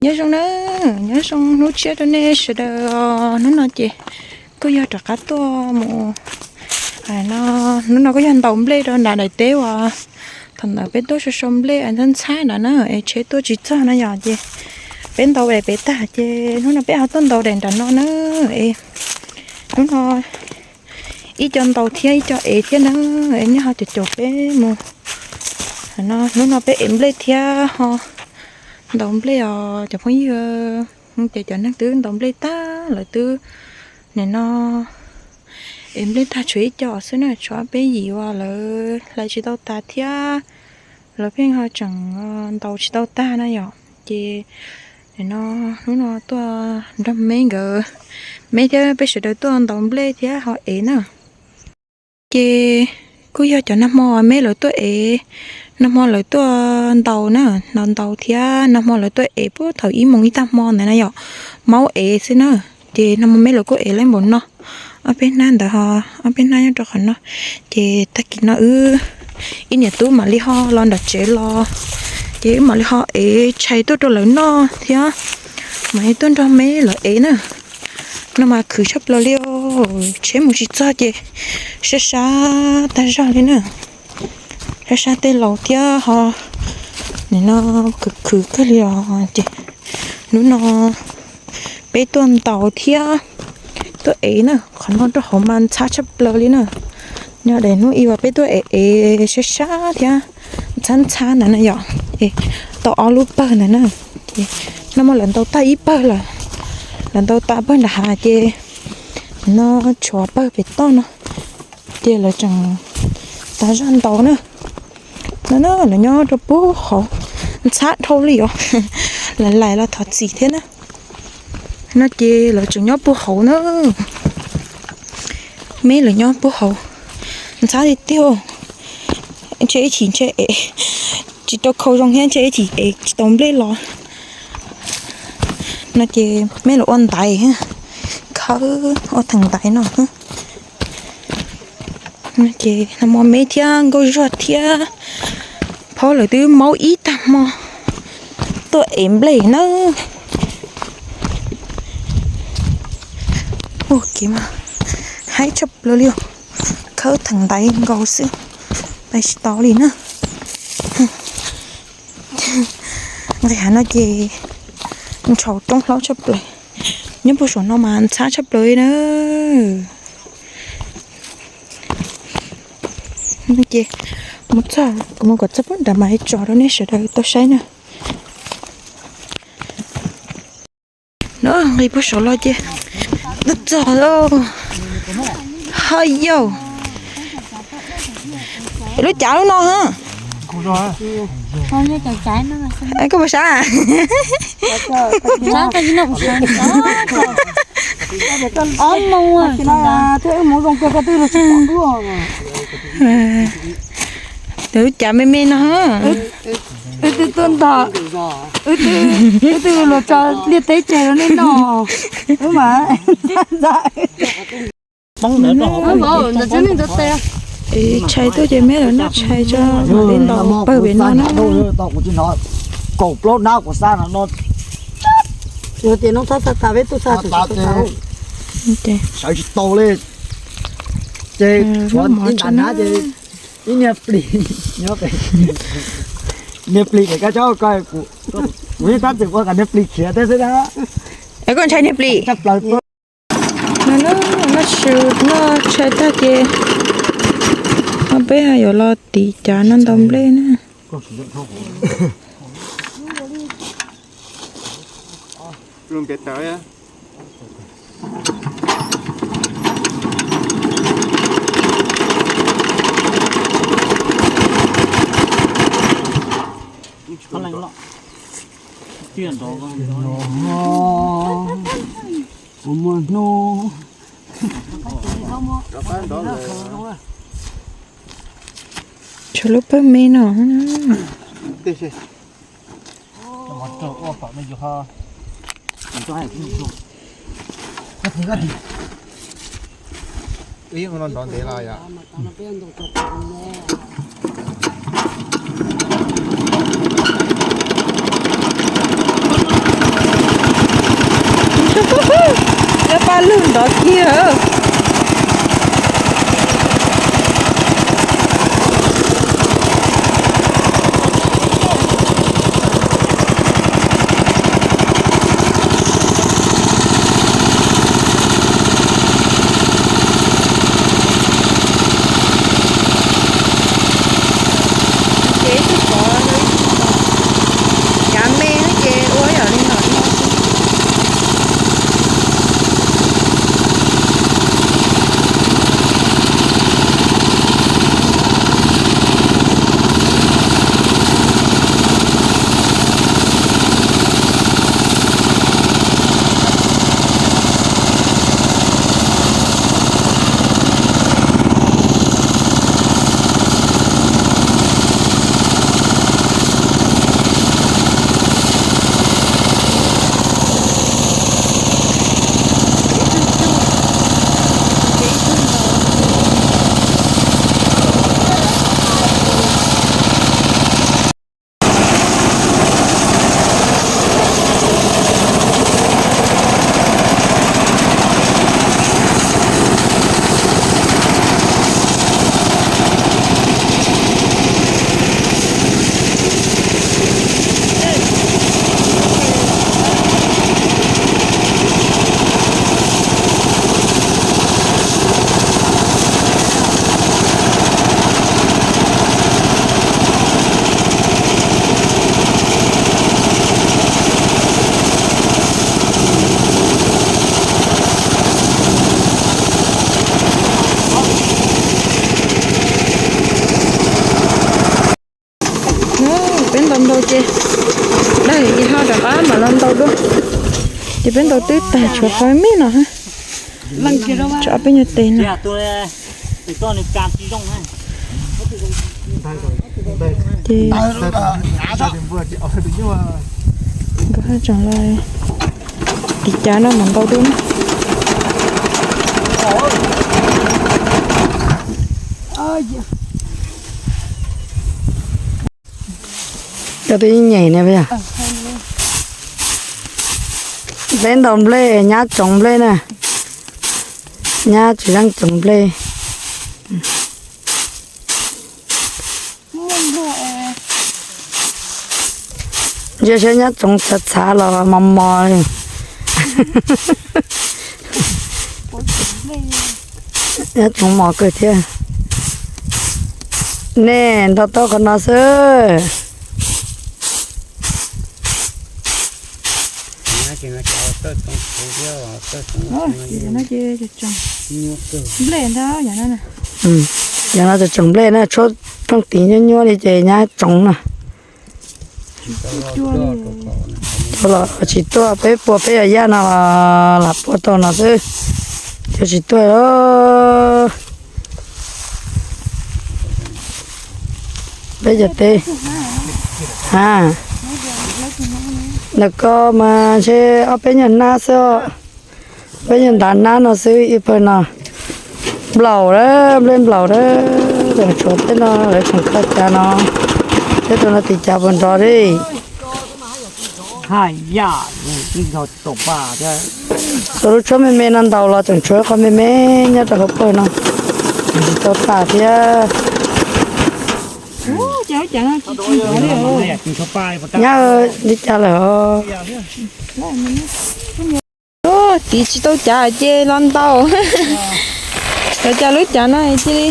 Nyob zoo na, nyob zoo hnub tshiab rau nej sawv daws. Hnub no ces kuj yog rov qab tuaj mus, no, hnub no kuj yog ntaus nplej rau nram daim teb uas thaum ntawd peb tuaj sau sau nplej ntxhab ntxhab nrad na, es tsheb tuaj tsis txog na yom, ces peb ntaus daim pem tag ces hnub no peb ho tuaj ntaus daim nram no na. Es hnub no ib co ntaus thiab ib co ev thiab na, es nej ho caum caum peb mus. No hnub no peb ev nplej thiab ho ntaus nplej os cov phooj ywg. Ces cov neeg twb ntaus nplej tag lawv twb, nim no ev nplej tag tshuav ib co xwb na, tshuav peb yim uas lawv hlais tsis tau tas thiab lawv pheej ho tseem ntaus tsis tau tag na yom. Ces nim no hnub no tuaj nrog Meb nkawd, Meb thiab peb sawv daws tuaj ntaus nplej thiab ho ev na. Ces kuj yog cov nag hmo Meb lawv tuaj ev, nag hmo lawv tuaj ntaus na, ntaus ntaus thiab nag hmo lawv tuaj ev puag thaum ib moos ib tag hmo ntawd na yom, maub ev xwb na. Ces nag hmo Meb lawv kuj ev leej npaum no, ob peb hnab ntawd ho, ob peb hnab nyob rau qhov no. Ces tag kis no wb ib niam tub mam li ho los nram tsev los, ces wb mam li ho ev tshais tuaj rau lawv noj thiab mam li tuaj nrog Meb lawv ev na. No mas khwv tshaj plaws li, tsheb mus tsis txog ces sab sab tag zog li na, sab sab tej laus thiab ho, nim no khwv khwv kawg li os. Ces hnub no peb tuaj ntaus thiab tuaj ev na, qhov no rau hauv mas ntxhab tshaj plaws li na. Nyob daim hnub ib uas peb tuaj ev ev sab sab thiab ntxhab ntxhab ntawd na yom, es tau ob lub pawg ntawd na. Ces no mas lawv ntaus tag ib pawg lawm, lawv ntaus tas pawg nram hav ces no tshuav pawg pem toj no, ces lawv tseem tas zog ntaus na. No na lawv nyob rau puag hauv, ntxhab dhau li os, lawv laim los thov txim thiab na. No ces lawv tseem nyob puag hauv na, Meb lawv nyob puag hauv, ntxhab tiag tiag, ntshe ib chim ntshe ev tsis tau khau zoo thiab ntshe ib chim ev tsis tau nplej los. No ces Meb lawv ua ntaiv, khawb ua theem ntaiv no. Ces nag hmo Meb thiab Nkauj Zuag thiab Phaub lawv twb maub ib tag hmo tuaj ev nplej na. Ua kev mas haib tshaj plaws li, khawb theem ntaiv nkaus xwb, pais tsis tau li na. Nqis hav no ces ntshaus roob hlaub tshaj plaws, nyob puag saum no mas ntxhab tshaj plaws li na. Ces mus txog, kuv mus kom txog puag nram mas tso rau nej sawv daws tau saib na. No nqis puag saum los ces tuaj txog lawm. Ha yauj, lub cav lub no ha. Koj puas sab? Lub cav me me no ha. Wb twb tuaj ntog, wb twb los tso liaj teb tseg rau nej noj, wb mas ntxhab ntxhab. Tshais tuaj ces Meb lawv noj tshais tso mam li ntaus pawg pem no na. Kaum plaub hnab kuv xa no, sawv tsis tau li. Ces tshuav ib nta hnab ces ib niag plis, niag plis pem kab tsob ko, kuv tab txwm ua kom niag plis khiav thiab xwb na. Es koj ntshai niag plis? Noj tshais tag ces peb yuav los tiv cav no ntaus nplej na. Kuv muaj hnub. Tshuav lub pawg me no. Ntau dua. Ces peb ntaus twb tag tshuav qhov me me no. Tshuav ob peb nyuag tes no. Ces nkawd haj tseem los tiv cav no mas ntau dua na. Cov twb nyem ne, peb ntaus nplej nyab tsoov nplej na, nyab tsis zeej tsoov nplej. Ntsia saib nyab tsoov txhav txhav los mos mos li. Nyab tsoov mos kawg thiab. Nej ntaus tau qhov no xwb. Cov no tseem nplej na, tshuab plooj tim nyuaj nyuaj li ces nyab tsoov na. Los tsis tuaj, peb pua peb yog yaj no los pua tau no xwb, cov tsis tuaj. Peb cov teb, a, ntawm ko mas ntshe ob peb nyuag nab xwb, peb nyuag ntav nab no xwb ib pawg no. Nplaum lawm, nplej nplaum lawm, tseem tshuav tej no lawv tseem kho cas no, thiab tus no tiv cav puas nrov li. Tau lub tshuab me me no ntaus los tseem tshuav qhov me me nyob rau hauv pawg no, tseem tsis tau tas thiab. Nyab, li cas lawm? Tiv tsis tau cav ces los ntaus. Lawv cav lub cav no cia li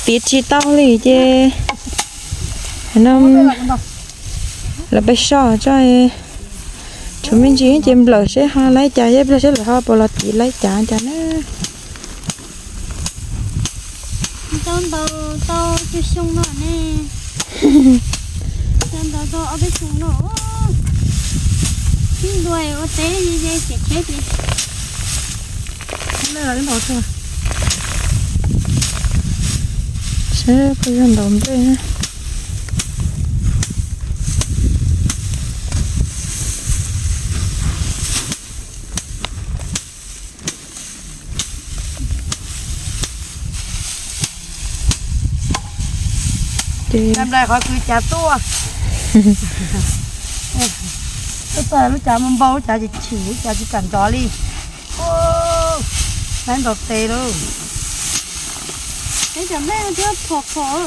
tiv tsis tau li ces no lawv pais so tso, tshuav me ntsis ces nplawm seb ho laib cas, ib pliag seb lawv ho puas los tiv laib cav cas na. Tau ntaus tau cuaj xyoo no ne. Tau ntaus tau ob peb xyoo no. Tib ntua ua teb ze ces tshiab ces. Saib puas yog ntaus nplej na. Ces nplej qhov kws cas tuaj. Lub cas npau npau, lub cas tsis chim, lub cas tsis kam nrov li. Laib ntaus tes lauj. Peb cov nplej thiab phom phom.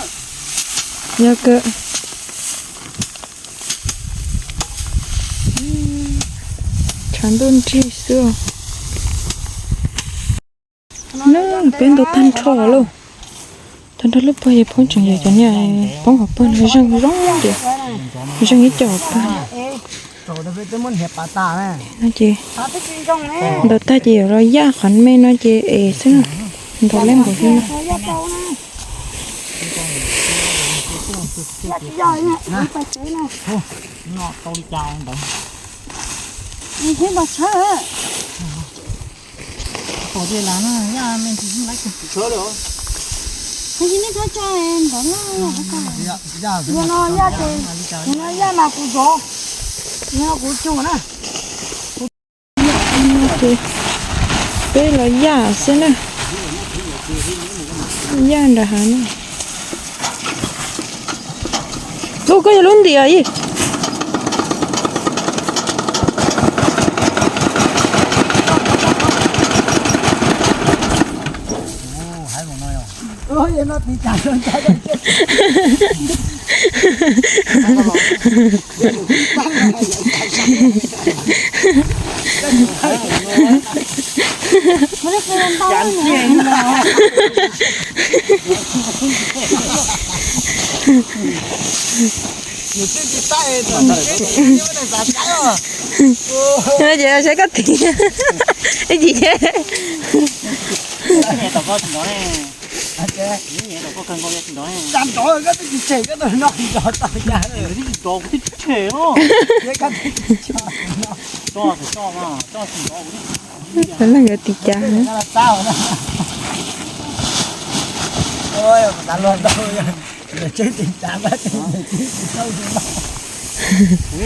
Yog kawg. Tshav ntuj nrig xwb. Peb ntaus tag nrho lauj. Tag nrho lub pawg yog poob tseem yog cov niag poob hauv pawg no zeeg zoo ces zeeg ib co hauv pawg. No ces ntaus tag ces yuav los yaj qhov me no ces es xwb na. Ntaus leb npaum li no. Yaj mas kuv zov, kuv cug na. Peb los yaj xwb na. Yaj nram hav no. Lub koj yog lub ntiav ib. Ces saib koj tiv. Ib ce. Tsa nrov, koj twb tsis tshem, koj tus no nrov tau cas? Tsis nrov, kuv twb tsis tshem os. Leej nkawd tiv cas?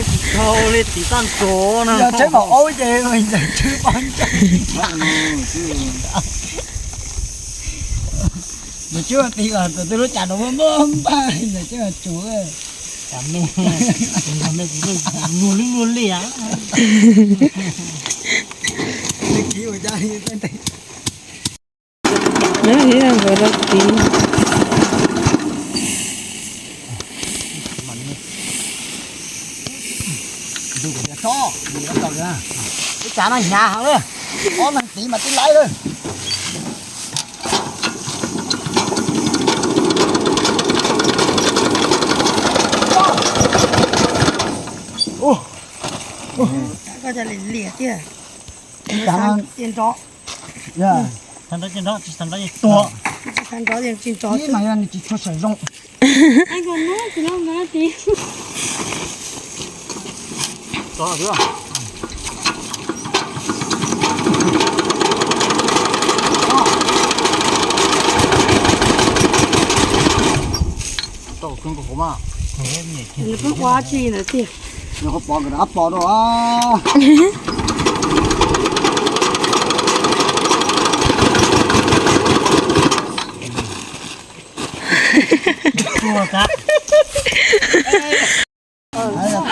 Tsis tau li, tiv tag nrho na. Yog tsheb maum aub ces yawg tshwb pab ntsa. Nws tshwb tiv los tus twg lub cas rau muaj npaj, nws tshwb tsuv. Cas me, me nyuag li nyuag li a. Kiv ua cas li. Nkawd los tiv. Ib tsav no hnyav heev li, ob leeg tiv mas tib laib li. Koj liam tiag. Tag nrho ces nrov, tsis tag nrho ces tuag. Tsis tag nrho ces tsis nrov. Ib mas yog nws tsis tshua sawv zoo. Nws peb qhuav tsis ntawd tiag. Nws qhuav pov nkawd rov qab pov rau.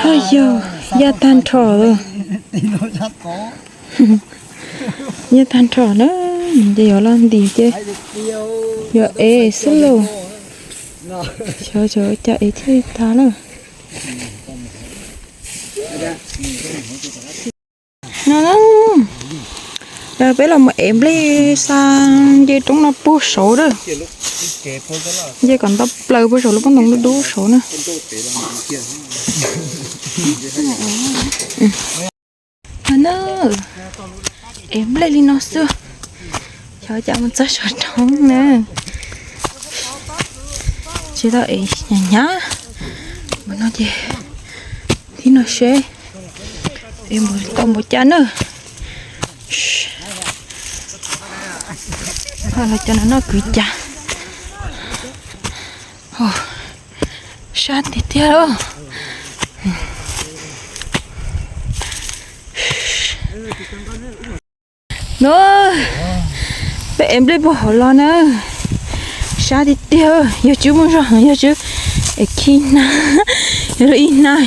Hos yog, yaj tag nrho lawm. Yaj tag nrho na, ces yuav los ntim ces yuav ev xwb lauj. Xyov xyov cas ev thiaj li tag lawm. No na, peb los mus ev nplej xa nce roob no puag saud na. Nce kom nto plaws puag saum lub pob ntoo dub dub saud na. No na, ev nplej li no xwb. Xyov cas mus txog saum roob na. Tsis tau ev hnyav hnyav. Npaum no ces thib no seb ev tau npaum cas na. Los cov no noj kwv cas. Sab tiag tiag. No, peb ev nplej puag hauv los na. Sab tiag tiag, yog tswb muaj zog heev, yog tswb es khi hnab, yog ib hnab.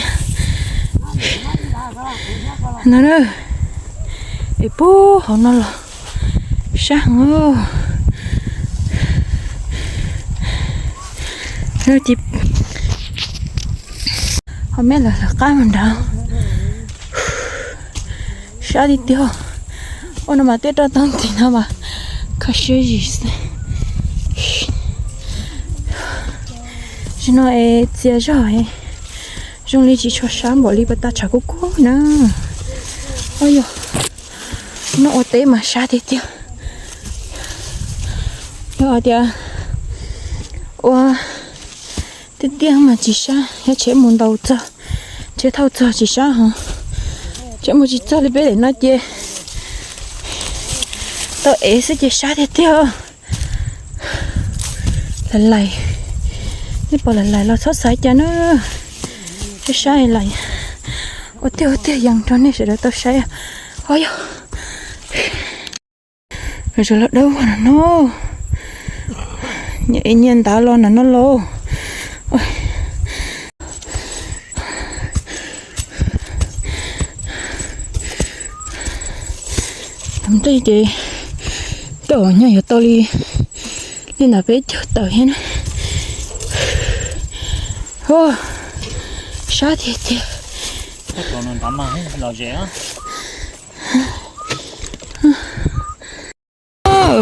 No na, es puag hauv no los sab heev. Ho mej lawv lawv qab mus nrad. Sab tiag tiag. Ua no mas tej roj tau nti no mas kho siab zim xwb. Zaum no es txias zog, zoo li tsis tshua sab npaum li pas tas tshav kub kub na. Ua yog noj ua teb mas sab tiag tiag. Yog hais tias ua tiaj tiaj mas tsis sab, yog tsheb mus ntau txog, tsheb thauj txog tsis sab hos. Tsheb mus tsis txog li peb daim no ces tau ev xwb ces sab tiag tiag. Lais lais, nej pom lais lais los txhob xav cas na. Sab sab lais, ua tiag ua tiag yees rau nej sawv daws tau saib. Ho yog, sawv los dawb no no, nyias ev nyias ntav los no no lauj. Ntej ces tej zaum nyaj yuav tau li, li ntawm peb caug tawm thiab na. Sab tiag tiag.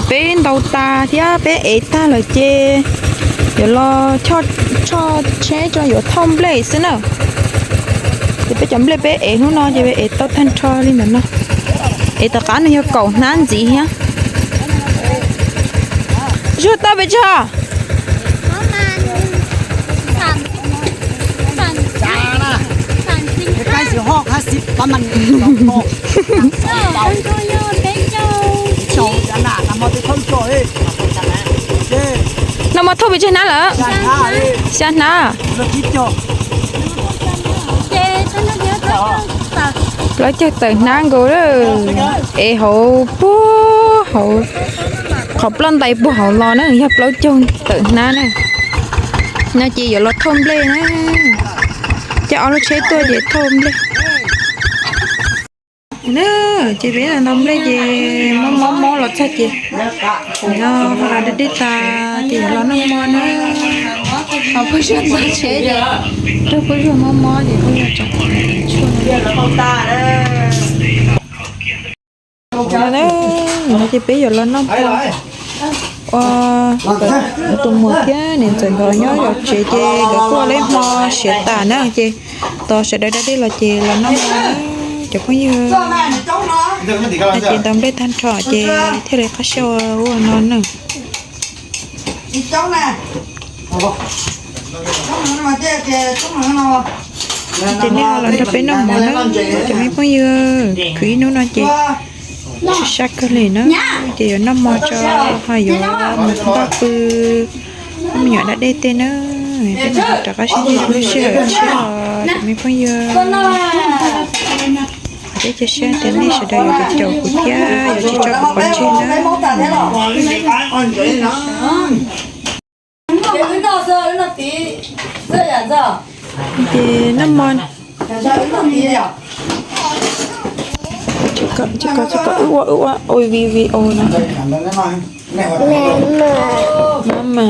Peb ntaus tas thiab peb ev tag lawm ces yuav los choj tsheb tso yuav thauj nplej xwb na. Ces peb cov nplej peb ev hnub no ces peb ev tau tag nrho li ntawm no. Ev tom qab no yog kaum hnab ntxiv thiab. Zuag tau pes tsawg? Nag hmo thauj pes tsawg hnab lawm? Xya hnab. Plaub caug tawm hnab nkaus lawm. Es hauv puag hauv, qhov ploj ntais puag hauv los na yog plaub caug tawm hnab na. No ces yuav los thauj nplej na. Coj ob lub tsheb tuaj ces thauj nplej na. Ces peb los ntaus nplej ces mob mob mob los txog ces no ho los deb deb tas ces yuav los noj hmo na. Ho phooj ywg ntaus tsheb ces raug phooj ywg mob mob ces phooj ywg tsam tshuaj no. No ces peb yuav los noj hmo ua tus muam thiab niam ntxawm nkawd nyob zov tsev ces nkawd kuj ua leb hmo siav tas na ces tos sawv daws da dej los ces los noj hmo na cov phooj ywg. No ces ntaus nplej tag nrho ces thiaj li qab siab ua no na. Ces nej los nrog peb noj hmo na cov me phooj ywg, khwv ib hnub no ces sab sab kawg li na. Ces yuav noj hmo tso ho yuav mus npaj pw, me nyuam da dej tej na. Peb mam rov qab sib ntsib rau lub sij hawm tshiab os cov me phooj ywg. Peb cia siab tias nej sawv daws yuav caum kuv thiab yuav tsis tso kuv pov tseg na. Ces noj hmo, tsis kom, tsis kom wb ua, wb ua, ua vi vi o no. Mama.